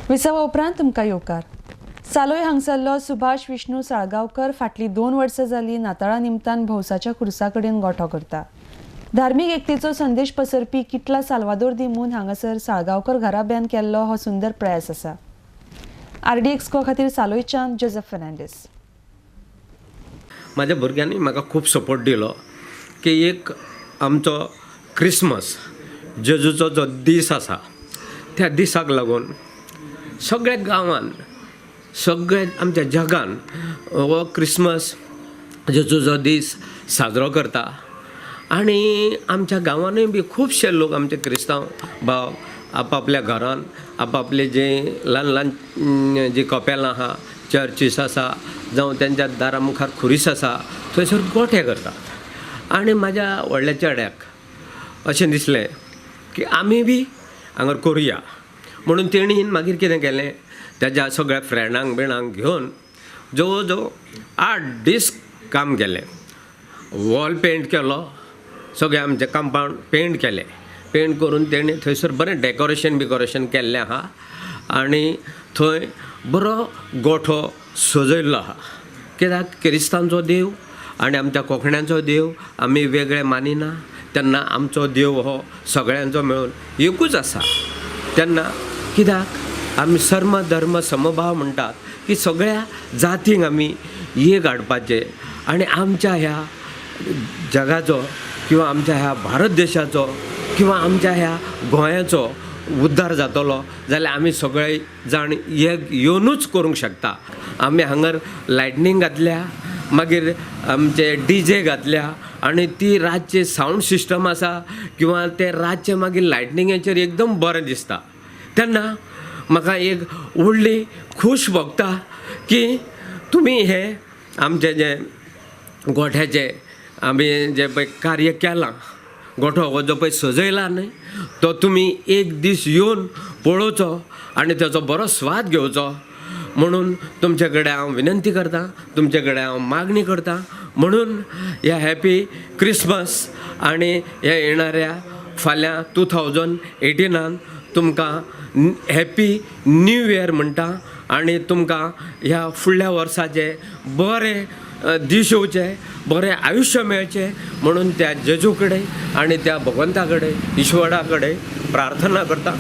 विसवा उपरांत तुमकां येवकार. सालोय हांगसरलो सुभाष विष्णू साळगांवकर फाटलीं 2 वर्सां जालीं नाताळा निमतान भौसाच्या खुर्सा कडेन गोठो करता. धार्मीक एकतेचो संदेश पसरपी किटला साल्वादोर दी मून हांगासर साळगांवकर घराब्यान केल्लो हो सुंदर प्रयास आसा. आरडीएक्स खातीर सालोयच्यान जोजफ फर्नांडीस. म्हाज्या भुरग्यांनी म्हाका खूब सपोर्ट दिलो की एक आमचो क्रिसमस जेजूचो जो दीस आसा त्या दिसाक लागून सगळ्या गांवान सगळे आमच्या जगान हो क्रिसमस जेजूचो दीस साजरो करता आनी आमच्या गांवानूय बी खुबशे लोक आमचे क्रिस्तांव भाव आपापल्या घरान आपापले जे ल्हान ल्हान जी कपेलां आहा, चर्चीस आसा, जावं तेंच्या दारा मुखार खुरीस आसा, थंयसर गोठे करतात. आनी म्हाज्या व्हडल्या चेड्याक अशें दिसलें की आमी बी हांगर करुया म्हणून तेणीन मागीर कितें केलें, तेज्या सगळ्या फ्रेंडांक बिणांक घेवन जवळ जवळ 8 दीस काम केलें. वॉल पेंट केलो, सगळें आमचें कंपावंड पेंट केलें. पेंट करून तेणी थंयसर बरें डेकोरेशन बिकोरेशन केल्लें आहा आनी थंय बरो गोठो सजयल्लो आहा. कित्याक क्रिस्तांचो देव आनी आमच्या कोंकण्यांचो देव आमी वेगळे मानिना, तेन्ना आमचो देव हो सगळ्यांचो मेळून एकूच आसा. तेन्ना कित्याक आमी सर्म धर्म समभाव म्हणटात की सगळ्या जातींक आमी एक हाडपाचें आनी आमच्या ह्या जगाचो किंवा आमच्या ह्या भारत देशाचो किंवा आमच्या ह्या गोंयाचो उद्धार जातलो जाल्यार आमी सगळे जाण एक येवनूच करूंक शकता. आमी हांगर लायटनींग घातल्या, मागीर आमचे डी जे घातल्या आनी ती रातची सावंड सिस्टम आसा किंवा ते रातचे मागीर लायटनिंगाचेर एकदम बरें दिसता. तेन्ना म्हाका एक व्हडली खूश भोगता की तुमी हे आमचें जें गोठ्याचें आमी जें पळय कार्य केलां, गोठो हो जो पळय सजयला न्हय, तो तुमी एक दीस येवन पळोवचो आनी तेजो बरो स्वाद घेवचो म्हणून तुमचे कडेन हांव विनंती करतां, तुमचे कडेन हांव मागणी करतां. म्हणून ह्या हॅपी क्रिसमस आनी ह्या येणाऱ्या फाल्यां 2018 तुमकां हॅपी न्यू इयर म्हणटा आनी तुमकां ह्या फुडल्या वर्साचे बरे दीस येवचे, बरें आयुश्य मेळचें म्हणून त्या जेजू कडेन आनी त्या भगवंता कडेन, ईश्वरा कडेन प्रार्थना करता.